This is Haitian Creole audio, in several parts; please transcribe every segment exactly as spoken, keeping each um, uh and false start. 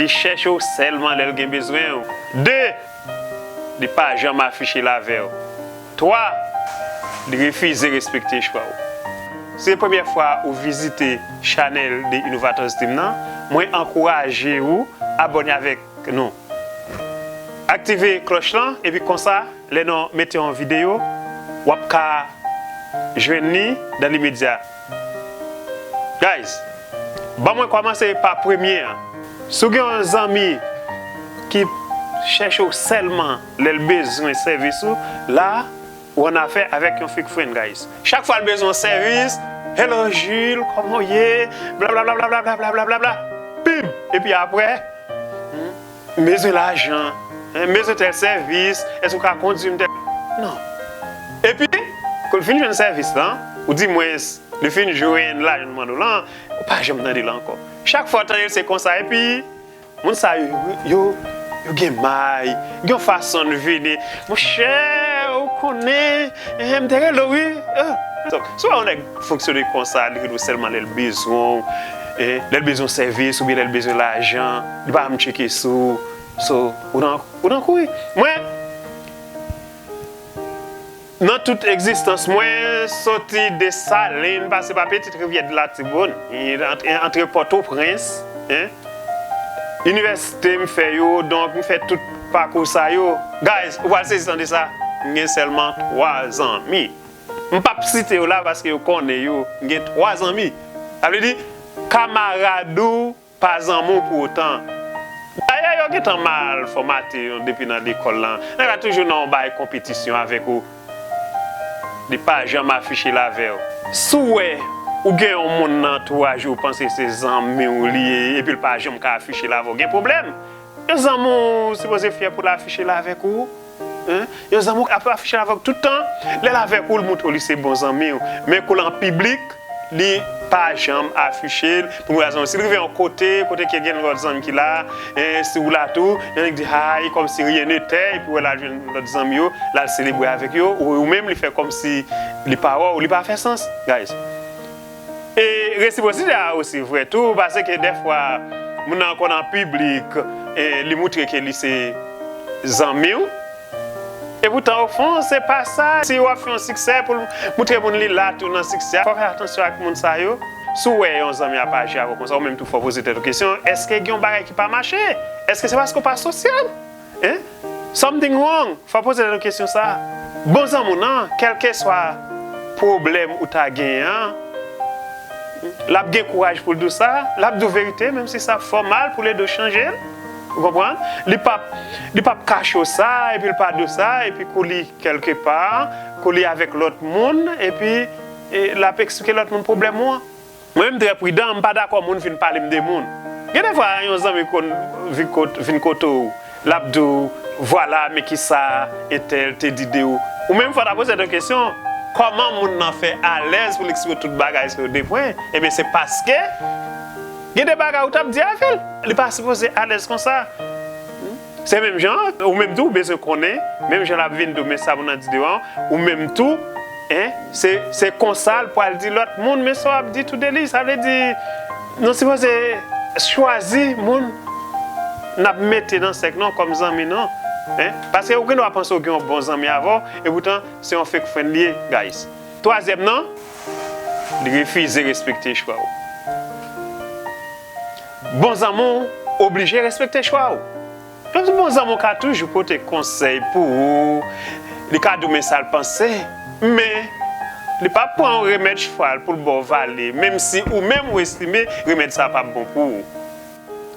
Li chèche w sèlman lè l gen bezwen w. De, li pa janm afiche l avè w. Twa, li refize respekte chwa w. Si se premyè fwa ou vizite chanèl The Innovators Team nan, mwen ankouraje ou abòne avèk nou. Aktive klòch lan, epi konsa, lè nou mete yon videyo, w ap ka jwenn li dan limedya. Guys, ban mwen kòmanse pa premye an. Si w gen yon zanmi ki chèche w sèlman lè l bezwen sèvis ou, la, ou annafè avèk yon fake friend, guys. Chak fwa l bezwen yon sèvis, "Hello, Jules, kòman w ye?" Blablabla, blablabla. Pim! Epi apre, "Hmm, m bezwen lajan, hein, m bezwen tèl sèvis, èske w ka kondui m tèl?" Non. Epi, kou l fin jwenn sèvis lan, ou di mwens, li fin jwenn lajan l mande w lan, ou pa janm tande l ankò. Chak fwa w tande l, se konsa. Epi, moun sa yo, yo, yo gen may, gen yon fason l vini. "Monchè, ou konnen, eh, m te rele w, wi." Eh, so, si w wè yon nèg fonksyone konsa, li rele w sèlman lè l bezwen w, eh, lè l bezwen sèvis oubyen lè l bezwen lajan, li pa janm tcheke sou ou. So, ou nan, ou nan kouri. Mwen, nan tout egzistans mwen, soti Desalin, pase pa Petite Rivière de l'Artibonite, antre, antre Pòtoprens, hein, inivèsite m fè yo, donk m fè tout pakou sa yo. Guys, ou pral sezi tande sa, m gen sèlman twa zanmi. M p ap site yo la paske yo konnen yo, m gen twa zanmi. Sa vle di, kamarad ou pa zanmi w pou otan. Dayè, yo gentan mal fòmate yo depi nan lekòl lan. Nèg la toujou nan yon bay konpetisyon avèk ou. Li pa janm afiche l avè w. Si w wè ou gen yon moun nan antouraj ou, ou panse se zanmi w li ye, epi l pa janm ka afiche l avè w, gen pwoblèm. Yon zanmi w sipoze fyè pou l afiche l avèk ou. Hein? Yon zanmi w ap afiche l avè w tout tan. Lè l avèk ou, l montre w li se bon zanmi w. Men kou l an piblik, li pa janm afiche l. Pou yon rezon, si l rive yon kote, kote ke gen lòt zanmi ki la, eh, si w la tou, yon nèg di hi, kòmsi rien n'était, epi w wè l al jwenn lòt zanmi yo, l al selebre avèk yo, ou, ou menm li fè kòmsi li pa wè w, li pa fè sans, guys. E resipwosite a osi vrè tou, paske dèfwa, moun nan konn an piblik, e li montre ke li se zanmi w. Epoutan, ofon, se pa sa. Si w ap fè yon siksè, pou l montre moun li la tou nan siksè a, fò w fè atansyon ak moun sa yo. Si w wè yon zanmi ap aji avè w konsa, ou menm tou fò w poze tèt ou kesyon, èske gen yon bagay ki pa mache? Èske se paske w pa sosyab? Hein? Something wrong. Fò w poze tèt ou kesyon sa a. Bon zanmi w nan, kèlkeswa pwoblèm ou ta genyen an, l ap gen kouraj pou l di w sa, l ap di w verite, menm si sa fè w mal, pou l ede w chanje l. Ou konprann? Li p ap, li p ap kache w sa, epi l pa di w sa, epi kou li kèlkepa, kou li avèk lòt moun, epi, e, l ap eksplike lòt moun pwoblèm ou an. Mwen menm, m trè pridan, m pa dakò moun vin pale m de moun. Gen defwa, yon zanmi konn vin kot-, vin kote w, l ap di w, "Vwala, men kisa entèl te di de ou." Ou menm, fò w ta poze tèt ou kesyon, kòman moun nan fè alèz pou l eksplike tout bagay sa yo de pwen? Ebyen, se paske gen de bagay ou t ap di avè l. Li pa sipoze alèz konsa. Se menm jan, ou menm tou, ou bezwen konnen, menm jan l ap vin di w, men sa moun nan di de ou an, ou menm tou, hein, se, se konsa l pral di lòt moun, men sa w ap di tou de li. Sa vle di, nou sipoze chwazi moun n ap mete nan sèk nou kòm zanmi nou, hein. Paske ou gen dwa panse w gen yon bon zanmi avè w, epoutan, se yon fake friend li ye, guys. Twazyèm nan, li refize respekte chwa w. Bon zanmi w oblije respekte chwa w. Menm si bon zanmi w ka toujou pote konsèy pou ou, li ka di w men sa l panse, men li p ap pran yon remèd chwal pou l ba w vale, menm si ou menm ou estime remèd sa p ap bon pou ou.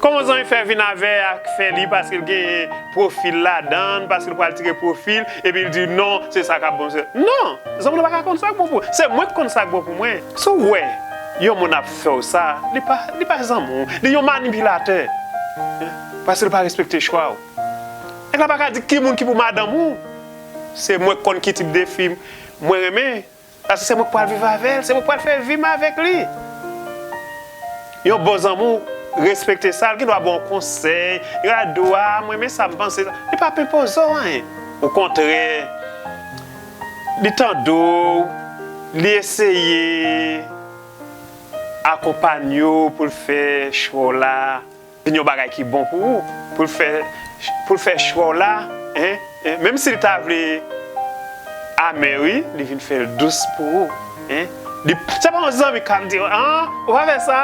Kòman zanmi fè vin avè ak fè li paske l genyen pwofil ladan l, paske l pral tire pwofil, epi l di, "Non, se sa k ap bon." Se, non! Zanmi w pa ka konn sa k bon pou ou. Se mwen k konn sa k bon pou mwen. Si w wè yon moun ap fè w sa, li pa, li pa zanmi w. Li yon manipilatè. Paske l pa respekte chwa w. Nèg la pa ka di ki moun ki pou madanm ou. Se mwen k konn ki tip de fi mwen renmen. Paske se mwen k pral viv avè l, se mwen k pral fè vi m avèk li. Yon bon zanmi w respekte sa, l gen dwa ba w konsèy, li ka di w, "A, mwen, men sa m panse." Li p ap enpoze w anyen. Okontrè, li tande w, li eseye akonpanye w pou l fè chwa w la vin yon bagay ki bon pou ou, pou l fè, pou l fè chwa w la, hein, hein, menm si l ta vle amè, wi, li vin fè l dous pou ou, hein. Li, se pa yon zanmi k ap di, ah, ou pa fè sa,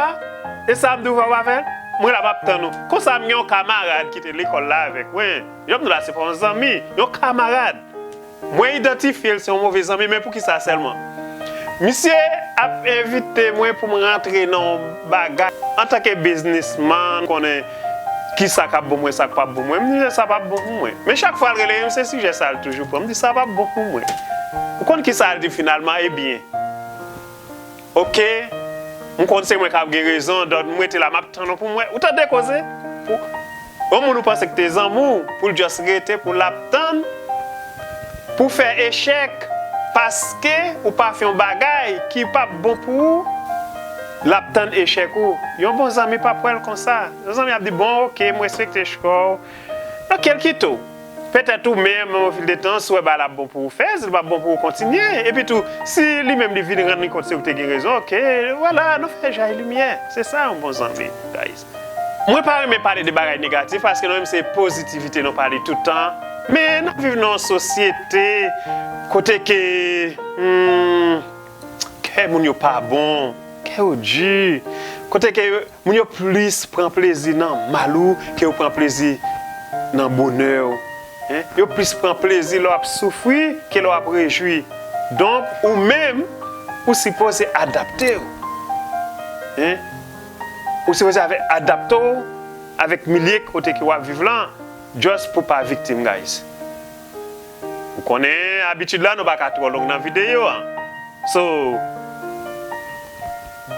e sa m di ou fè, ou pa fè l, mwen la m ap tann ou. Konsa, m gen yon kamarad ki te lekòl la avèk mwen, jan m di w la, se pa yon zanmi, yon kamarad. Mwen idantifye l se yon move zanmi, men poukisa sèlman? Misye ap envite mwen pou m rantre nan yon bagay. Antanke biznisman, m konnen kisa k ap bon mwen, sa k p ap bon mwen. M di sa p ap bon pou mwen. Men chak fwa l rele m, se sijè sa l toujou pran. M di sa p ap bon pou mwen. Ou konn kisa l di finalman? Ebyen, oke, m konn se mwen k ap gen rezon, dòt m rete la, m ap tann ou pou m wè. Ou tande koze? Pou yon moun ou panse ki te zanmi w, pou l just rete, pou l ap tann, pou fè echèk, paske ou pa fè yon bagay ki p ap bon pou ou, l ap tann echèk ou. Yon bon zanmi p ap wè l konsa. Yon zanmi ap di, bon, oke, m respekte chwa w. Oke, l kite w. Petèt ou menm, au fil de tan, si w wè bagay la ap bon pou ou fè, si l p ap bon pou ou kontinye. Epi tou, si li menm li vin rann li kont se ou ki te gen rezon, oke, vwala, nou fè jay limyè. Se sa yon bon zanmi, guys. Mwen pa renmen pale de bagay negatif paske nou menm se pozitivite nou pale tout tan. Men n ap viv nan yon sosyete kote ke, hmm, kè moun yo pa bon, kè yo di, kote ke moun yo plis pran plezi nan mal ou ke yo pran plezi nan bonè w. Hein? Yo plis pran plezi lè w ap soufri ke lè w ap rejwi. Donk, ou menm, ou sipoze adapte w. Hein? Ou sipoze avè, adapte w avèk milye kote ke w ap viv lan, just pou pa viktim, guys. Ou konnen abitid la, nou pa ka twò long nan videyo a. So,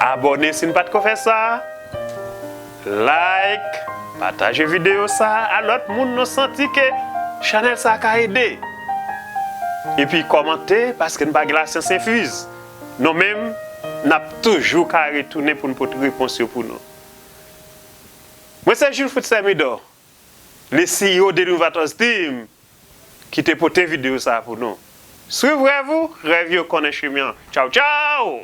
abòne si n pa t ko fè sa. Like, pataje videyo sa a lòt moun nou santi ke chanèl sa a ka ede. Epi kòmante, paske n pa gen lasyans enfiz. Nou menm, n ap toujou ka retounen pou n pote repons yo pou nou. Mwen se Jules Fritz Thermidor, le C E O de Innovators Team, ki te pote videyo sa a pou nou. Swiv rèv ou, rèv yo konnen chemen an. Tchaw, tchaw!